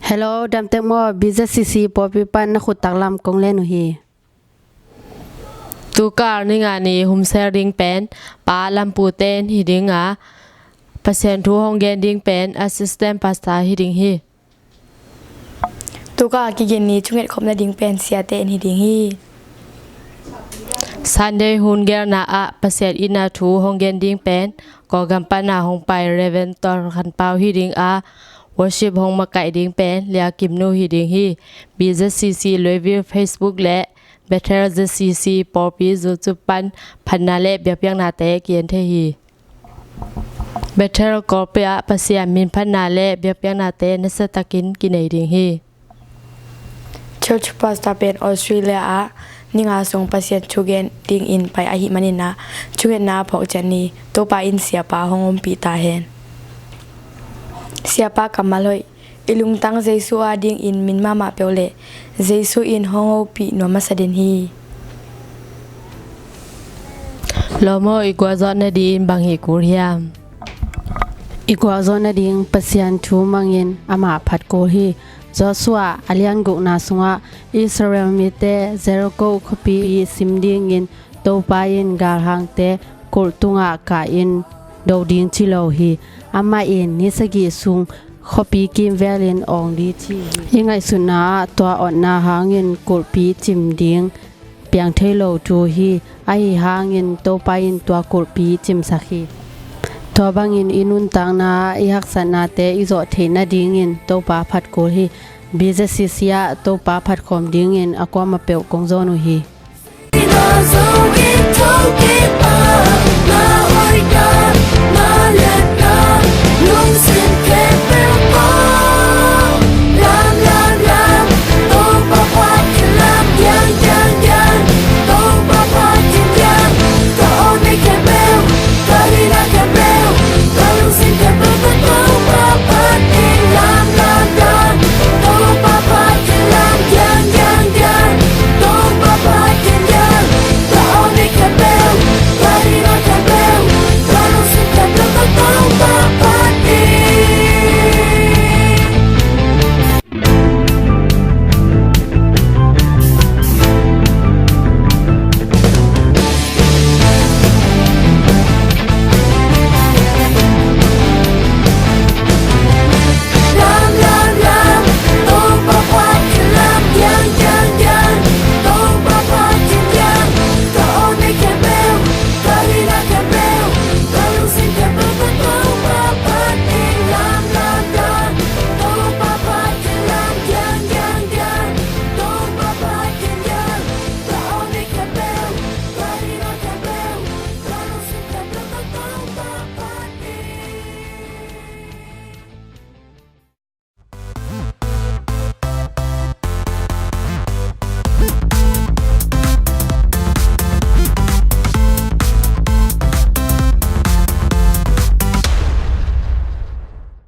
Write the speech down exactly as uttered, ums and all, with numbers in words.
Hello, damtek maw? B Z C C pawlpi pan na khut taklam kong len uh hi. Tukal ni nga ni home cell ding pen Pa Lam Pu ten hi ding a, Pasian thu hong gen ding pen Assistant Pastor hi ding hi. Tukal kigin ni thunget khopna ding pen Sia ten hi ding hi. Sunday hun gelna ah Pasian in a thu hong gen ding pen Kawlgam pan a hong pai Reverend Tual Khan Pau hi ding a, worship hong makaih ding pen Lia Kim Nu hi ding hi. B Z C C Louisville Facebook le Bethel Z C C pawlpi YouTube pan phatna le biakpiaknate ki-en thei hi. Bethel kawlpi ah Pasian minphatna le biakpiaknate nasiatakin kinei ding hi. Church Pastor pen Australia ah ni nga sung Pasian thu gen dingin pai ahih manin a, thungetna a phawk ciang ni Topa in Siapa hong ompih ta hen. Siapa kammal hoih, i lungtang Jesu a dingin min mahmah peuh le Jesu in hong hopih nuam masa den hi. Lawm aw, i gualzawh nading bang hi kul hiam? I gualzawh nading Pasian thu mangin amah phat kul hi. Joshua a lian gukna sungah Israel mite Jericho khuapi sim dingin Topa in galhangte kulh tungah kah in do ding ci lo hi. Amah in ni sagih sung khuapi kimvelin awng ding ci hi. I ngaihsutna ah tua otna hangin kulhpi cim ding piang thei lo thu hi. Ahi hangin Topa in tua kulhpi cimsak hi. Tua bangin i nuntakna ah i haksatnate i zawh theih nadingin Topa phat kul hi. B Z C C ah Topa phat khawm dingin a kuamah peuh kong zawn uh hi.